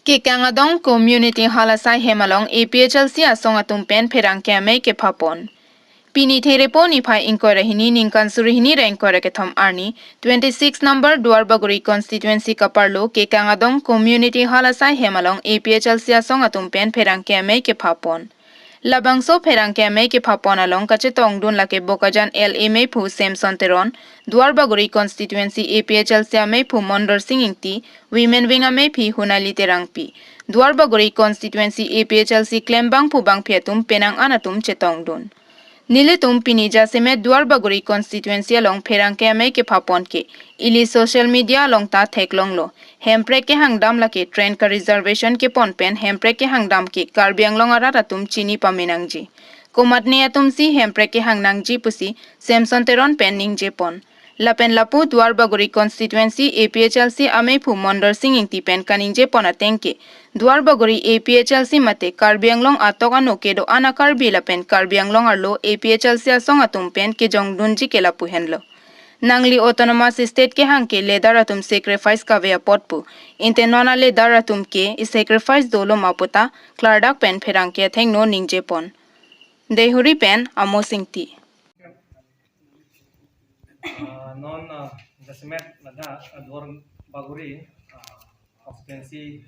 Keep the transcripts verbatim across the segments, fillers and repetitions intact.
Kekang Adong Community Hall asai hem along A P H L C asong atum pen pherangke amei kephapon. Pini Therepo niphai ingkoi ra hini ningkan suri hini ra ingkoi ra kethom arni, twenty-six number Duarbagori constituency kaparlo Kekang Adong Community Hall asai hem along A P H L C asong atum pen pherangke amei kephapon. Labangso pherangke amei kephapon along kachetongdun lake Bokajan L A meiphu Samson Teron, Duarbagori constituency A P H L C ameiphu Mondor Sing Ingti, Women Wing ameiphi Hunali Terangpi, Duarbagori constituency A P H L C klembangphu bangphi atum penang an atum chetongdun. Nelitum pini jasemet Duarbagori constituency along pherangke amei kephapon ke ili social media along ta theklonglo. Hemprek kehangdam lake train ka reservation kepon pen Hemprek kehangdam ke Karbi Anglong arat atum chini pamenangji. Komatne atum si Hemprek kehangnangji pusi Samson Teron pen ningjepon. Lapen lapu Duarbagori constituency A P H L C ameiphu Mondor Sing Ingti pen kaningjepon ateng ke Duarbagori A P H L C mate Karbi Anglong atok ano kedo-an a Karbi lapen Karbi Anglong arlo A P H L C asong atum pen kejongdunji ke lapu henlo. Nangli autonomous state kehang ke leader atum sacrifice kave apot pu. Inte non a leader atum ke i sacrifice dolo ma puta klardak pen pherangke athengno ningjepon. Deihori pen Amos Ingti. Ah, non, ah, jasemet ladak, ah, Duarbagori, ah, constituency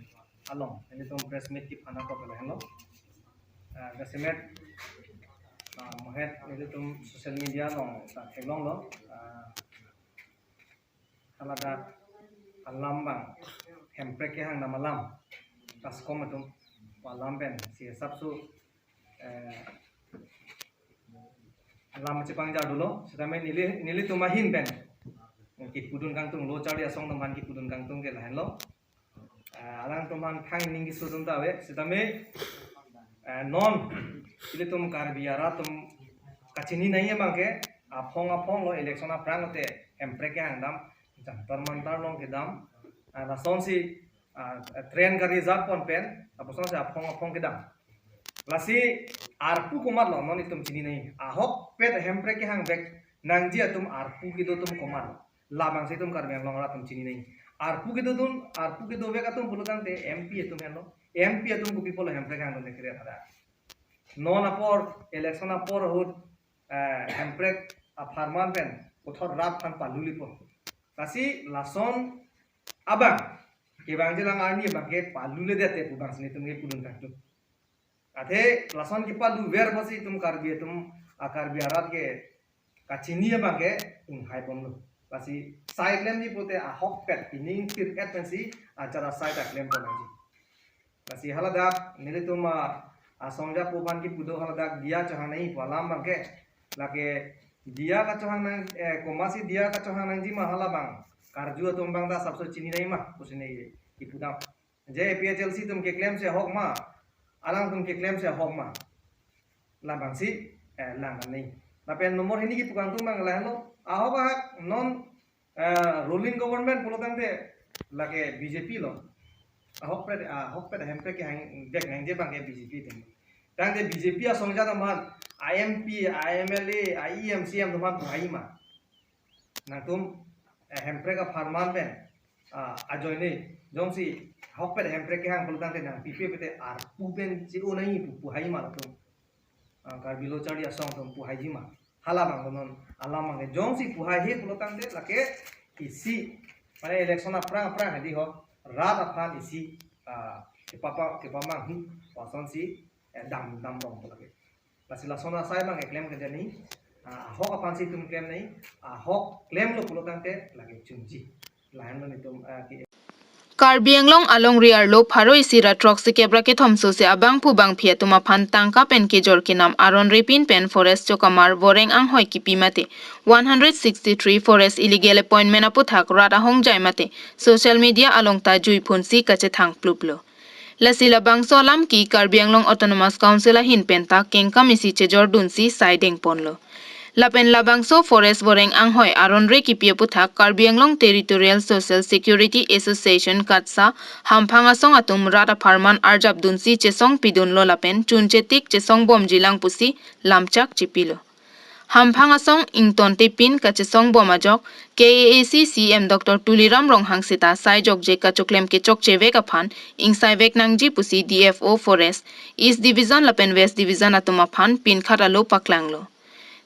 along, nelitum press meet kephan ako pala henlo. Ah, jasemet, ah, mohet nelitum social media along ta theklonglo. Ah, haladak alam abang, Hemprek kehangdam alam, TASCOM atum alam pen si hisap su, eh, alam chepangjar dolo, sitame neli, nelitum ahin pen kepudun kangtung, lo charli asong atum aphan kepudun kangtung ke lahenlo. Eh, alangtum aphan thang ning kesudun ta ave, sitame, eh, non ilitum Karbi arat atum kachini nangji abang ke aphong aphong lo election aphrang lote Hemprek kehangdam, Jantar Mantar along kedam, eh, lasonsi, ah, train ka reserve pon pen, apusonsi aphong aphong kedam. Lasi arpu komatlo non itum chini nangji. Ahokpet Hemprek kehang vek nangji atum arpu kedo atum komatlo. Labangsi itum Karbi Anglong arat atum chini nangji. Arpu kedodun, arpu kedovek atum pulo tangte M P atum henlo. M P atum kopi pulo Hemprek kehangdun kere ada. Non apor, election apor ahut, eh, Hemprek apharman pen puthot rat aphan palulipo. Lasi lason abang, kevangjilang arni abang ke paluledet te pu abangsi nelitum kepudun kangtung. Athe lason kepaluver pusi itum Karbi atum, a Karbi arat ke kachini abang ke inghai bomlo. Lasi sai klemji pute ahokpet pining tir-et pensi ajar asai ta klem pon nangji. Lasi haladak nelitum, ah, asong japo aphan kepu do haladak diya chohang nangji pu alam abang ke. Lake diya kachohang nang, eh, komatsi diya kachohang nangji ma halabang. Karju atum abang ta hisap su chini nangji ma pusi neli kepudam. Je A P H L C atum keklem si ahok ma, alangtum keklem si ahok ma. Labangsi, eh, lang nangji. Lapen nomor hini kepu kangtung abang lahenlo. Ahok ahak non, eh, ruling government pulo tangte lake B J P lo. Ahokpet, ahokpet Hemprek kehang vek nangji abang ke B J P atum. Tangte B J P asong jat atum aphan, a M P, a M L A, a E M, C E M atum aphan puhai ma. Nangtum, eh, Hemprek apharman pen, ah, ajoine, jongsi ahokpet Hemprek kehang pulo tangte nangpipe pete arpu pen che-o nangji pu puhai ma latum. Ah, Karbi lo charli asong atum puhaiji ma. Halabang non, alam abang ke jongsi puhaihe pulo tangte lake isi, mane election aphrang aphrang hedi ho, rat aphan isi, ah, kepapa, kepamanghu, lasonsi, eh, dam, dam rong pu lake. Lasi lason asai abang ke klem kedet nangji, ah, ahok aphansi itum klem nangji, ahok klemlo pulo tangte lake chunji. Lahenlo nelitum, ah, ke Karbi Anglong alongri arlo pharo isi ra throksi kep ra kethom sose abangphu bangphi atum aphan tangka pen kejor kenam aron repin pen forest chokamar voreng anghoi kipi mate one hundred sixty-three forest illegal appointment aputhak rat ahongjai mate social media along ta juiphunsi kachethang pluplo. Lasi labangso alam ke Karbi Anglong Autonomous Council ahin pen ta kengkam isi chejordunsi saideng ponlo. Lapen labangso forest voreng anghoi aron re kipi aputhak Karbi Anglong Territorial Social Security Association KATSSA hamphang asong atum rat apharman arjapdunsi chesong pidunlo lapen chunchetik chesong bomjilang pusi lamchak chipilo. Hamphang asong ingtonte pin kachesong bom ajok, K A A C C M Doctor Tuliram Ronghang seta sai jokje kachoklem kechokche vek aphan ingsai vek nangji pusi D F O Forest, East Division lapen West Division atum aphan pinkhat alo paklanglo.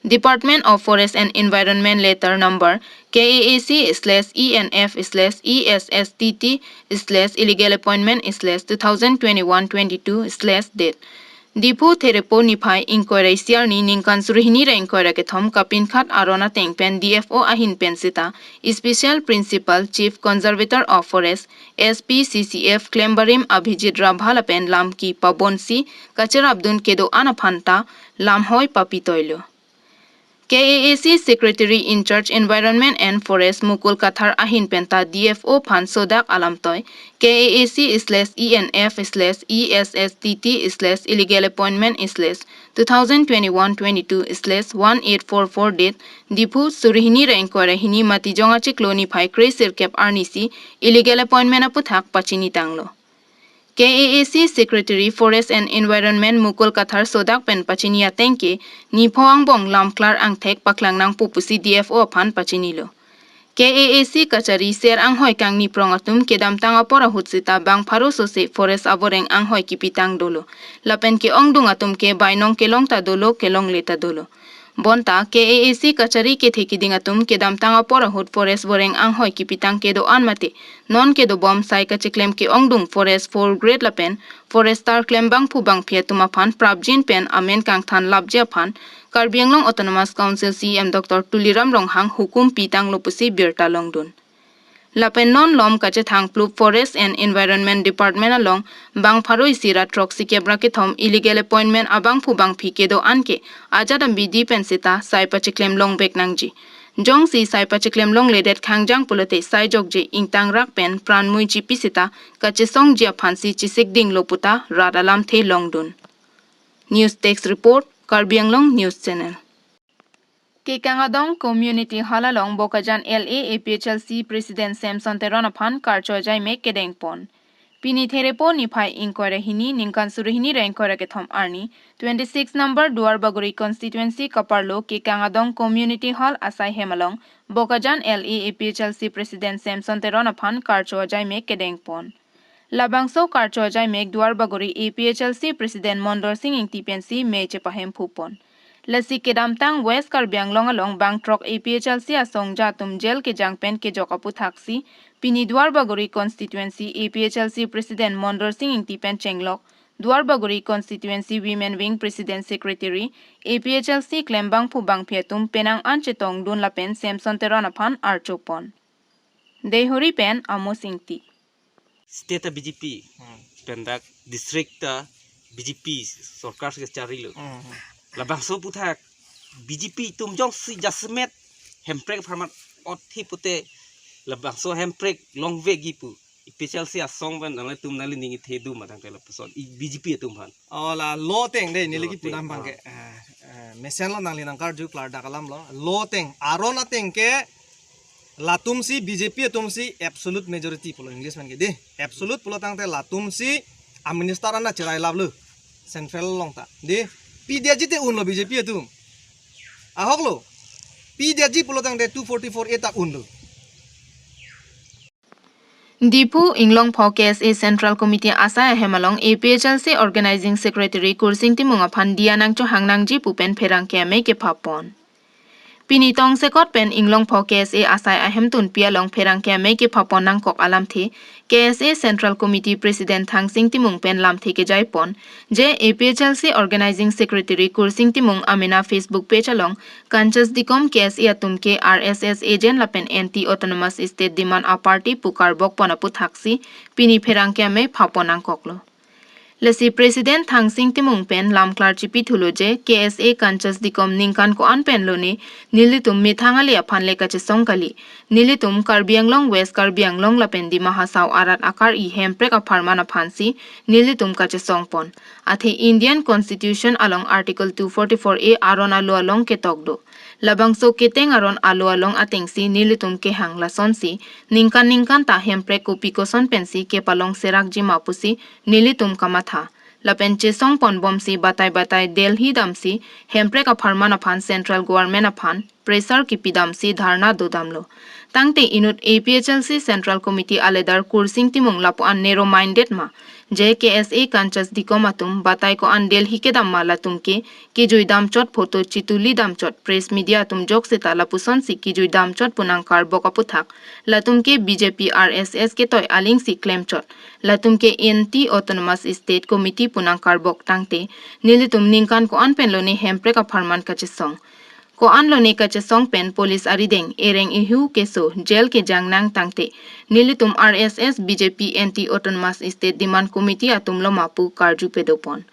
Department of Forest and Environment letter number K A A C slash E N F slash E S S T T slash illegal appointment slash two thousand twenty-one twenty-two slash date. Diphu Therepo niphai ingkoi ra isi arni ningkan suri hini ra ingkoi ra kethom kapinkhat aron ateng pen D F O ahin pen seta Special Principal Chief Conservator of Forest, S P C C F, klembarim Abhijit Rabha lapen lamki pabonsi kacherapdun kedo-an aphan ta lamhoi papitoilo. K A A C Secretary in Charge Environment and Forest Mukul Kathar ahin penta D F O aphan sodak alamtoi K A A C slash E N F slash E S S T T slash illegal appointment slash two thousand twenty-one twenty-two slash one eight four four date Diphu suri hini ra ingkoi ra hini Matijong achiklo niphai kre sirkep arnisi illegal appointment aputhak pachinitanglo. K A A C Secretary Forest and Environment Mukul Kathar sodak pen pachini ateng ke nipho angbong lamklar angthek paklang nangpo pusi D F O aphan pachinilo. K A A C kachari ser anghoi kangni prong atum kedamtang apor ahut seta bang pharo sose forest avoreng anghoi kipitang dolo. Lapen ke-ongdung atum ke bainong kelong ta dolo, kelongle ta dolo. Bonta K A A C kachari kethe kiding atum kedamtang apor ahut forest voreng anghoi kipitang kedo-an mate non kedobom sai kachiklem ke-ongdung forest four grade lapen forester klembangphu bangphi atum aphan prapjin pen amen kangthan lapji aphan Karbi Anglong Autonomous Council C E M Doctor Tuliram Ronghang hukum pitanglo pusi birta longdun. Lapen non lom kachethang plup Forest and Environment Department along bang pharo isi ra throksi kep ra kethom illegal appointment abangphu bangphi kedo-an ke ajat ambidi pen seta sai pachiklem long vek nangji. Jongsi sai pachiklem longledet khangjang pulote sai jokje ingtangrak pen pran mui chipi seta kachesongji aphansi chisikdinglo puta rat alamthe longdun. News Desk Report, Karbi Anglong News Channel. Kekangadong Community Hall along Bokajan L A A P H L C President Samson Teron aphan karcho ajaimek kedengpon. Pini Therepo niphai ingkoi ra hini ningkan suri hini ra ingkoi ra kethom arni twenty-six number Duarbagori Constituency kaparlo Kekangadong Community Hall asai hem along Bokajan L A A P H L C President Samson Teron aphan karcho ajaimek kedengpon. Labangso karcho ajaimek Duarbagori A P H L C President Mondol Sing Ingti pensi mei chepahemphupon. Lasi kedamtang West Karbi Anglong along bang throk A P H L C asongja atum jail kejang pen kejok aputhaksi, pini Duarbagori Constituency A P H L C President Mondol Sing Ingti pen chenglok, Duarbagori Constituency Women Wing President Secretary, A P H L C klembangphu bangphi atum penang an chetongdun lapen Samson Teron aphan archopon. Deihori pen Amos Ingti. State a B J P, Hmm. pendak district ta B J P sorkar si kacharilo. Hmm, hmm. Labangso aputhak B J P atum jongsi jasemet hemprek apharman othi pute labangso hemprek longvekji pu. A P H L C asong pen nanglitum nangli ning ithedu matang te lapuson. I B J P atum aphan. Oh, la lo ateng dei, neli Lo kipu ateng, dam abang ah. ke. Ah, ah, mesenlo nangli nangkarju klardak alamlo. Lo ateng, aron ateng ke latumsi B J P atumsi absolute majority pulo English man ke dei. Absolute pulo tangte latumsi a minister an cherai laplo. Central along ta. Dei, pidetji te unlo B J P atum. Ahoklo. Pidetji pulo tangte two forty-four A ta unlo. Diphu Inglongpho K S A Central Committee asai ahem along A P H L C Organizing Secretary Kursing Timung aphan diya nangchohang nangji pu pen pherangke amei kephapon. Pini tongsekot pen Inglongpho K S A asai ahemtunpi along pherangke amei kephapon nangkok alamthe, K S A Central Committee President Thangsing Timung pen lamthe kejaipon, je A P H L C Organizing Secretary Kursing Timung amena Facebook page along Kanchas Dikom K S A atum ke R S S agent lapen anti autonomous state demand a party pu karbokpon aputhaksi pini pherangke amei phapon nangkoklo. Lasi President Thangsing Timung pen lamklar chipithulo je K S A Kanchas Dikom ningkan ko-an pen lone nelitum methang ale aphan le kachesong kali. Nelitum Karbi Anglong, West Karbi Anglong lapen Dima Hasao arat akar-i hemprek apharman aphansi nelitum kachesongpon. Athe Indian Constitution along Article two forty-four A aron alo along ketok do. Labangso keteng aron alo along atengsi nelitum kehang lasonsi ningkan ningkan ta hemprek kopi koson pensi kepalong serakji ma pusi nelitum kamatha. lapen chesong ponbomsi batai batai Delhi damsi Hemprek apharman aphan Central Government aphan pressure kipidamsi dharna dodamlo. Tangte inut A P H L C Central Committee aleader Kursing Timung lapu-an narrow minded ma, je K S A Kanchas Dikom atum batai ko-an Delhi kedam ma latum ke kejuidam chot, photo chituli dam chot, press media atum jok seta lapusonsi kejuidam chot pu nangkarbok aputhak, latum ke B J P R S S ketoi alingsi klem chot, latum ke anti autonomous state committee pu nangkarbok. Tangte nelitum ningkan ko-an pen lone Hemprek apharman kachesong, ko-an lone kachesong pen police arideng ereng ihu keso jail kejang nang, tangte nelitum R S S B J P anti autonomous state demand committee atum lo ma pu karju pedopon.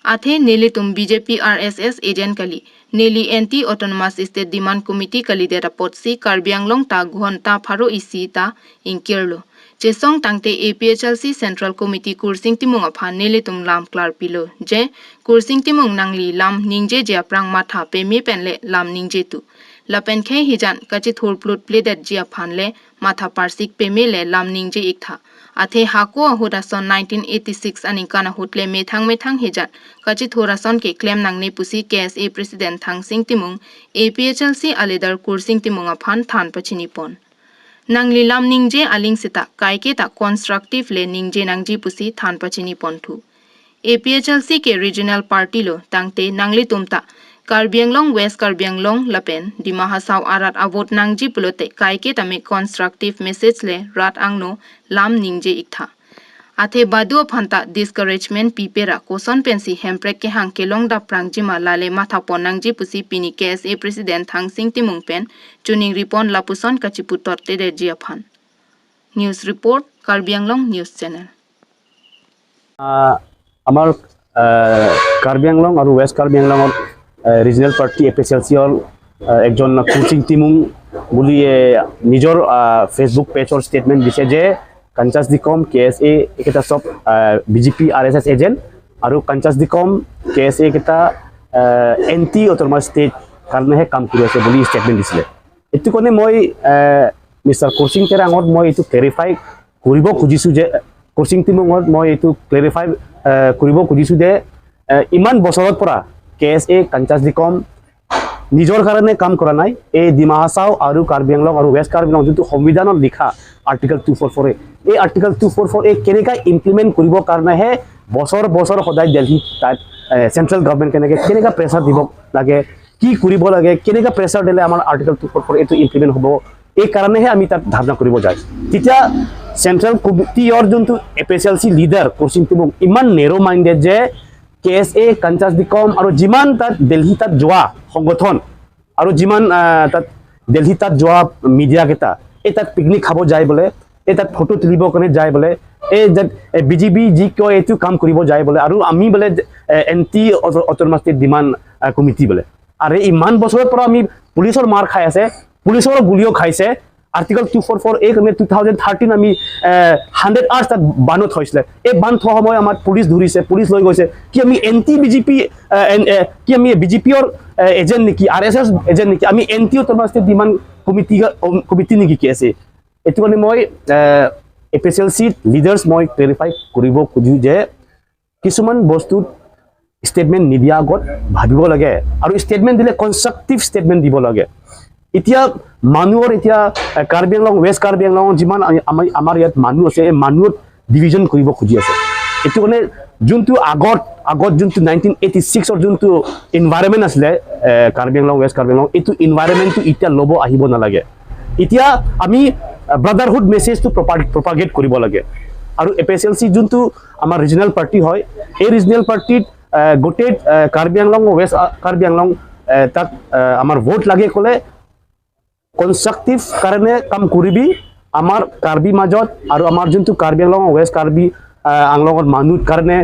Athe nelitum B J P R S S agent kali, neli anti autonomous state demand committee kalidet apotsi Karbi Anglong ta ghonta pharo isi ta ingkirlo. Chesong tangte A P H L C Central Committee Kursing Timung aphan nelitum lam klarpilo, je Kursing Timung, nangli lam ningjeji aphrang matha peme pen le lam ningje tu. Lapen khei hijan kachithur plut pledetji aphan le matha parsik peme le lam ningje iktha. Athe hako ahut ason nineteen eighty-six aningkan ahut le methang methang hijan kachithur ason keklem nangne pusi K S A President Thangsing Timung A P H L C aleader Kursing Timung aphan than pachinipon. Nangli lam ningje aling seta kaike ta constructive le ningje nangji pusi than pachinipon thu. A P H L C ke regional party lo, tangte nanglitum ta Karbi Anglong, West Karbi Anglong lapen Dima Hasao arat avote nangji pulote kaike tame constructive message le rat angno lam ningje iktha. Athe badu aphan ta discouragement pipera, koson pensi Hemprek kehang kelong dapprangji ma lale mathapon nangji pusi pini K S A President Thangsing Timung pen chuning ripon lapuson kachiputot tedetji aphan. News report, Karbi Anglong News Channel. আহ, আমাৰ আহ, কাৰ্বি আংলং আৰু west Karbi আংলঙৰ uh, regional party A P H L চিৰ আহ, একজন কুলচিং টিমুং বুলি এ, নিজৰ আহ, ফেচবুক পেজৰ ষ্টেটমেণ্ট দিছে যে কাঞ্চাছ ডিকম, কে এছ এ এইকেইটা চব বি জে পি আৰ এছ এছ এজেণ্ট আৰু কাঞ্চাছ ডিকম, কে এছ এ এইকেইটা এণ্টি অট'নমাছ ষ্টেট কাৰণেহে কাম কৰি আছে বুলি ষ্টেটমেণ্ট দিছিলে। এইটো কাৰণে মই মিষ্টাৰ কুলচিং তেৰাঙত মই এইটো ক্লেৰিফাই কৰিব খুজিছোঁ যে, কুলচিং টিমুঙত মই এইটো ক্লেৰিফাই কৰিব খুজিছোঁ যে এ, ইমান বছৰৰ পৰা কে এছ এ কাঞ্চাছ ডিকম নিজৰ কাৰণে কাম কৰা নাই। এই ডিমা হাছাও আৰু কাৰ্বি আংলং আৰু ৱেষ্ট কাৰ্বি আংলং যোনটো সংবিধানত লিখা আৰ্টিকল টু ফ'ৰ ফ'ৰ এ, এই আৰ্টিকল টু ফ'ৰ ফ'ৰ এ কেনেকা ইমপ্লিমেণ্ট কৰিবৰ কাৰণেহে বছৰ বছৰ সদায় দেলহি তাত চেণ্ট্ৰেল গভৰ্ণমেণ্ট কেনেকে কেনেকা প্ৰেছাৰ দিব লাগে, কি কৰিব লাগে, কেনেকা প্ৰেছাৰ দিলে আমাৰ আৰ্টিকল টু ফ'ৰ ফ'ৰ এইটো ইমপ্লিমেণ্ট হ'ব, এই কাৰণেহে আমি তাত ধৰ্ণা কৰিব যায়। তেতিয়া চেণ্ট্ৰেল কমিটিৰ যোনটো এ পি এইচ এল চি লিডাৰ কুলচিং টিমুং ইমান নেৰ' মাইণ্ডেড যে কে এছ এ, কাঞ্চাছ ডিকম আৰু যিমান তাত দেলহি তাত যোৱা সংগঠন আৰু যিমান আহ, তাত দেলহি তাত যোৱা মিডিয়া কেইটা, এই তাত পিকনিক খাব যায় বোলে, এই তাত ফটো তুলিবৰ কাৰণে যায় বোলে, এই যে বি জে পি যি কয় এইটো কাম কৰিব যায় বোলে, আৰু আমি বোলে anti autonomous state demand committee বোলে। আৰে ইমান বছৰৰ পৰা আমি পুলিচৰ মাৰ খাই আছে, পুলিচৰ গুলীও খাইছে। আৰ্টিকল টু ফ'ৰ ফ'ৰ এ কাৰণে টু থাউজেণ্ড থাৰ্টিন আমি হাণ্ড্ৰেড আৱাৰ্ছ তাত বান্ধত থৈছিলে। এই বান্ধ থোৱা সময় আমাৰ পুলিচ ধৰিছে, পুলিচ লৈ গৈছে। কি আমি এণ্টি বি জে পি, কি আমি বি জে পিৰ এজেণ্ট নেকি, আৰ এছ এছ এজেণ্ট নেকি? আমি anti autonomous state demand committee, committee নেকি কে এছ এ? এইটো কাৰণে মই এ পি এইচ এল চি লিডাৰ্ছ মই ক্লেৰিফাই কৰিব খোজো যে কিছুমান বস্তুত ষ্টেটমেণ্ট নিদিয়া আগত ভাবিব লাগে আৰু ষ্টেটমেণ্ট দিলে কনষ্ট্ৰাকটিভ ষ্টেটমেণ্ট দিব লাগে। এতিয়া মানুহৰ এতিয়া এ, কাৰ্বি আংলং, ৱেষ্ট কাৰ্বি আংলঙৰ যিমান আমি- আমাৰ আমাৰ ইয়াত মানুহ আছে, এই মানুহত ডিভিজন কৰিব খুজি আছে। এইটো কাৰণে যোনটো আগত আগত যোনটো নাইনটিন এইটি ছিক্সৰ যোনটো এনভাইৰনমেণ্ট আছিলে এ, কাৰ্বি আংলং, ৱেষ্ট কাৰ্বি আংলং, এইটো এনভাইৰনমেণ্টটো এতিয়া ল'ব আহিব নালাগে। এতিয়া আমি ব্ৰাডাৰহুড মেছেজটো প্ৰপাগেট কৰিব লাগে। আৰু এ পি এইচ এল চি যোনটো আমাৰ ৰিজনেল পাৰ্টি হয়, এই ৰিজনেল পাৰ্টিত আহ, গোটেই আহ, কাৰ্বি আংলং, ৱেষ্ট আহ, কাৰ্বি আংলং আহ, তাত আহ, আমাৰ ভোট লাগে ক'লে কনষ্ট্ৰাকটিভ কাৰণে কাম কৰিবি। আমাৰ কাৰ্বি মাজত আৰু আমাৰ যোনটো কাৰ্বি আংলং, ৱেষ্ট কাৰ্বি আহ, আংলঙৰ মানুহ কাৰণে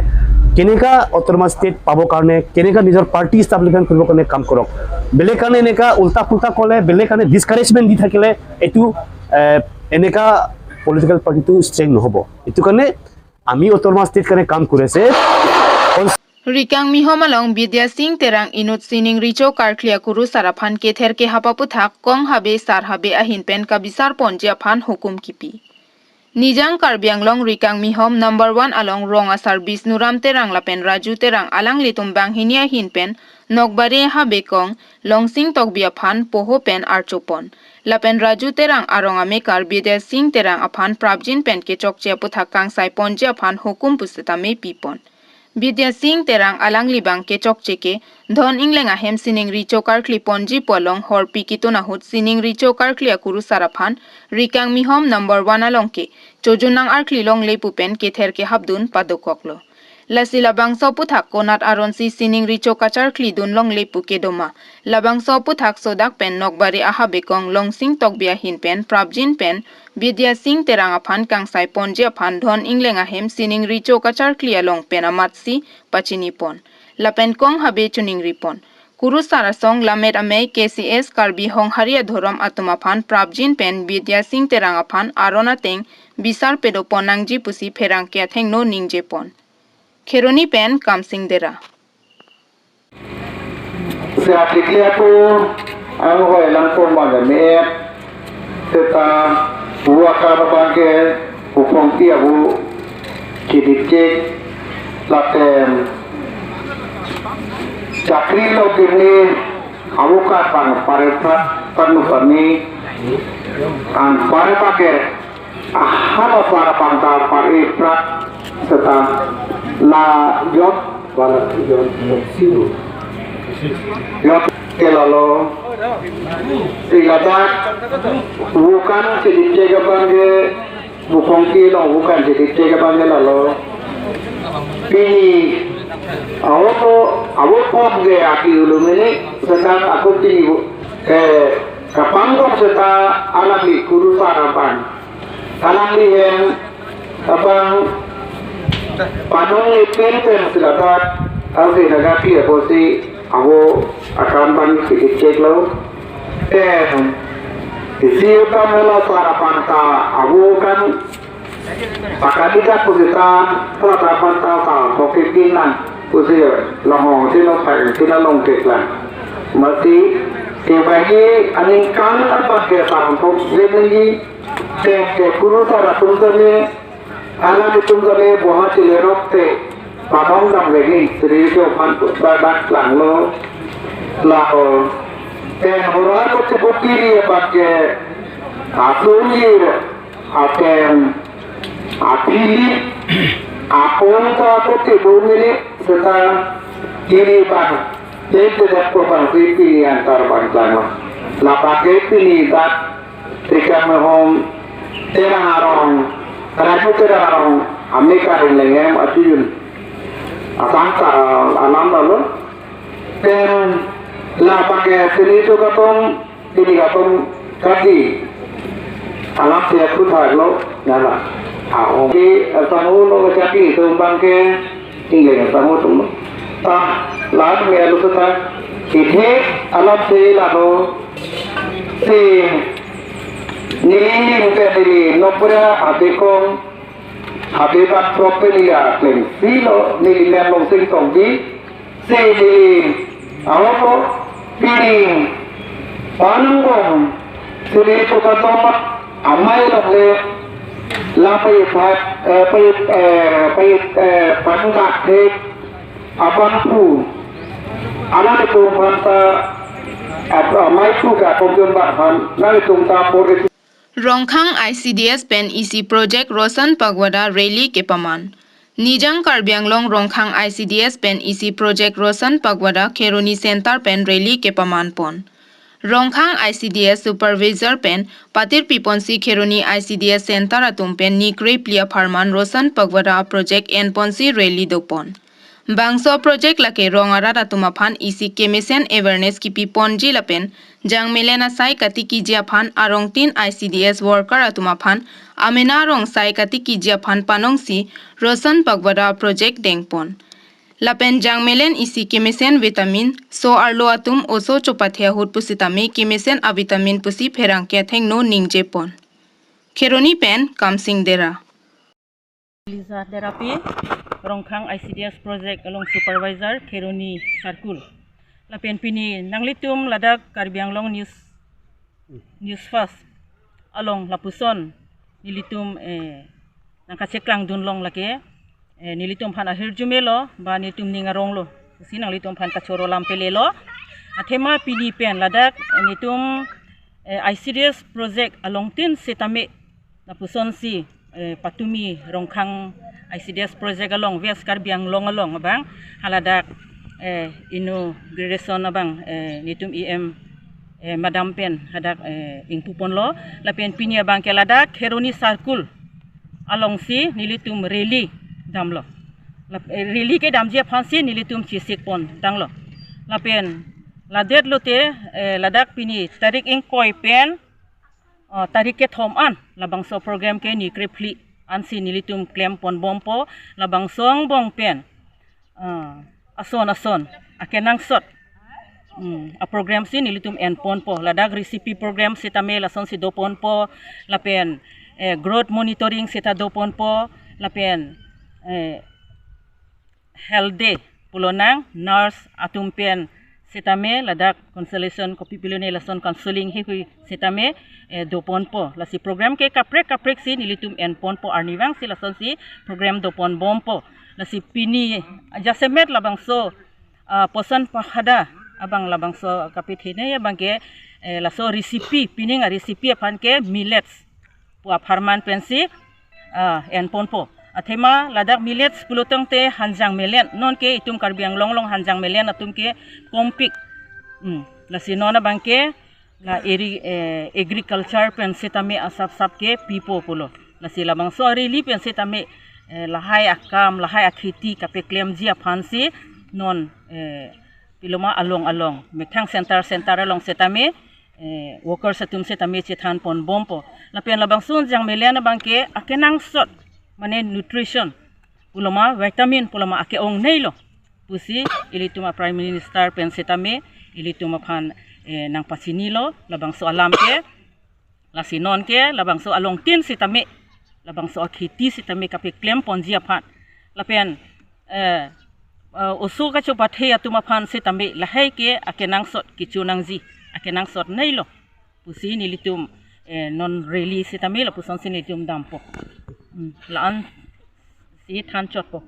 কেনেকা অট'নমাছ ষ্টেট পাবৰ কাৰণে, কেনেকা নিজৰ পাৰ্টি ইষ্টাব্লিছমেণ্ট কৰিবৰ কাৰণে কাম কৰক। বেলেগ কাৰণে এনেকা উল্টা পুল্টা ক'লে, বেলেগ কাৰণে ডিছকাৰেজমেণ্ট দি থাকিলে এইটো আহ, এনেকা পলিটিকেল পাৰ্টিটো ষ্ট্ৰেং নহ'ব। এইটো কাৰণে আমি অট'নমাছ ষ্টেট কাৰণে কাম কৰি আছে। Rikang Mihom along Bidya Sing Terang inut sining recho karkli akurusar aphan kether kehap aputhak kong habe sar habe ahin pen kabisar ponji aphan hukum kipi. Nijang Karbi Anglong Rikangmihom number one along rong asar Bisnuram Terang lapen Raju Terang alanglitum banghini ahin pen Nokbare Habekong Longsing Tokbi aphan poho pen archopon. Lapen Raju Terang arong amekar Bidya Sing Terang aphan prapjin pen kechokche aputhak kangsai ponji aphan hukum pusitame pipon. Bidya Sing Terang alangli bang kechokche ke Dhon Engleng ahem sining recho karkli ponji pu along horpi kitun ahut sining recho karkli akurusar aphan Rikangmihom number one along ke chojun nang-arkli longle pu pen kether kehapdun padokoklo. Lasi labangso aputhak konat aronsi sining recho kacharkli dun longle pu kedo ma. Labangso aputhak sodak pen Nokbare Habekong Longsing Tokbi ahin pen prapjin pen Bidya Sing Terang aphan kangsai ponji aphan Dhon Engleng ahem sining recho kacharkli along pen amatsi pachinipon. Lapen kong habe choningripon. Kurusar asong Lammet Amei K C S Karbi Honghari adhorom atum aphan prapjin pen Bidya Sing Terang aphan aron ateng bisar pedopon nangji pusi pherangke athengno ningjepon. Kheroni pen Kamsing Dera. Seatiki aku ang hoi lang pon bang me seta buaka bangke upong ti abu chidikchek lapen chakri lo kini abu ka pang pare prat panu pani ang pare pakai Ahana para pangkal pari prak seta la jot wala jot sidu. Jot ke lalo si ladak bukan sedikit ke bangke bukong kilo bukan sedikit ke bangke lalo. Pini awo ko awo pop ke aki ulum ini sedang aku pini bu eh kapangkok seta alami kuru sarapan. Alangli hem abang panong ni pen pen silabat alsi nagati aposi awo akan bang sikit cek lo. Pen isi utang hela sarapan ta awo kan pakalidak pusita sarapan ta ta pokipinan pusi longhong sino pai sina long keklan. Mati kebagi aningkan apa ke sarang pok lagi ke ke kuru sarapan tani Alanglitum kami buha chile rok te, pamong dam legi, sri jo pan badak langlo, lao. Pen hora ko chebut kiri abang ke, atum lir, atem, apili, apong ta ko tibu mili, seta kiri bang, te tidak ko bang si pili antar bang langlo. Labang ke pili bang, Rikangmihom Terang arong, Raju Terang arong, amekar Engleng ahem achijun asang ta alam lalo. Pen labang ke sini tu katong, sini katong kaki alam siap tu thar lo, nala. Ah, oke, asang ulo kaki tu bang ke Engleng asang utum. Ta, lan me alu ta. Ithe alam si lalo. Si neli lim pen neli Nokbare Habekong, Habe bak prop pen neli akleng si lo, neli lim Longsing Tokbi, si neli awo ko pini panangbong, si neli tukatong amei longle, la pai phat, eh, pai, eh, pai, eh, pan dak thek, abang pu, alanglitum aphan ta, ap-, amei pu ka kongjon bak aphan, nanglitum ta por ke Rongkhang I C D S pen E C project Roshan Pagwada rally kepaman. Nijang Karbi Anglong Rongkhang I C D S pen E C project Roshan Pagwada Kheroni Center pen rally kepaman pon. Rongkhang I C D S supervisor pen patir piponsi Kheroni I C D S center atum pen ni krephli apharman Roshan Pagwada project enponsi rally dopon. Bangso project lake rong arat atum aphan isi kemesen awareness kipi ponji lapen jangmelen asai katikiji aphan arongtin I C D S worker atum aphan amena rong sai katikiji aphan panongsi Roshan Pagwada project dengpon. Lapen jangmelen isi kemesen vitamin so arlo atum oso chopathe ahut pusitame kemesen avitamin pusi pherangke athengno ningjepon. Kheroni pen Kamsing Dera. Liza Derapi, Rongkhang I C D S Project along Supervisor, Kheroni Circle. Lapen pini nanglitum ladak Karbi Anglong News, News Fast along lapuson nelitum eh, nangkacheklang dunlong lake eh, nelitum aphan ahirjume lo ba nelitum ning arong lo pusi nanglitum aphan kachoro lam pele lo. Athema pini pen ladak eh, nelitum eh, I C D S project along tin setame lapuson si eh, patumi Rongkhang I C D S project along West Karbi Anglong along abang haladak eh, inauguration abang eh, nelitum E M eh, madam pen hadak eh, ingpu ponlo lapen pini abang ke ladak Kheroni circle along si nelitum rally damlo. Lap- eh, rally kedamji aphan si nelitum chisik pon tanglo. Lapen ladet lote eh, ladak pini tarik ingkoi pen uh, tarik kethom an labangso program ke ni krephli ansi nelitum klem pon bompo labangso angbong pen uh, ason ason akenangsot hmm, a program si nelitum en ponpo ladak recipe program setame lason si do ponpo lapen eh, growth monitoring seta do ponpo lapen eh, health day pulo nang nurse atum pen setame ladak consultation kopi pilone lason counseling hihui setame eh, do ponpo lasi program ke kaprek kaprek si nelitum en ponpo arnivang si lason si program do pon bompo lasi pini jasemet labangso uh, poson pahada abang labangso kapithene abang ke eh, laso recipe pining a recipe aphan ke millets pu apharman pensi uh, en ponpo athema ladak millets pulotangte hanjang melen non ke itum Karbi Anglong along hanjang melen atum ke kompik hmm. Lasi non abang ke la eri eh, agriculture pen setame asap sap ke pipo pulo lasi labangso rally pen setame eh, lahai akam lahai akheti kapeklemji aphan si non eh, piloma along along methang center center along setame eh, workers atum setame chethan pon bompo lapen labangso hanjang melen abang ke akenangsot mane nutrition puloma vitamin puloma ake-ong neilo pusi ilitum a prime minister pen setame ilitum aphan eh, nangpachinilo labangso alam ke lasi non ke labangso along tin setame labangso akheti setame kapeklem ponji aphan lapen eh, eh, oso kachopathe atum aphan setame lahai ke akenangsot kecho nangji akenangsot neilo pusi nelitum eh, non rally setame lapuson si nelitum dampo hmm, la-an si than chotpo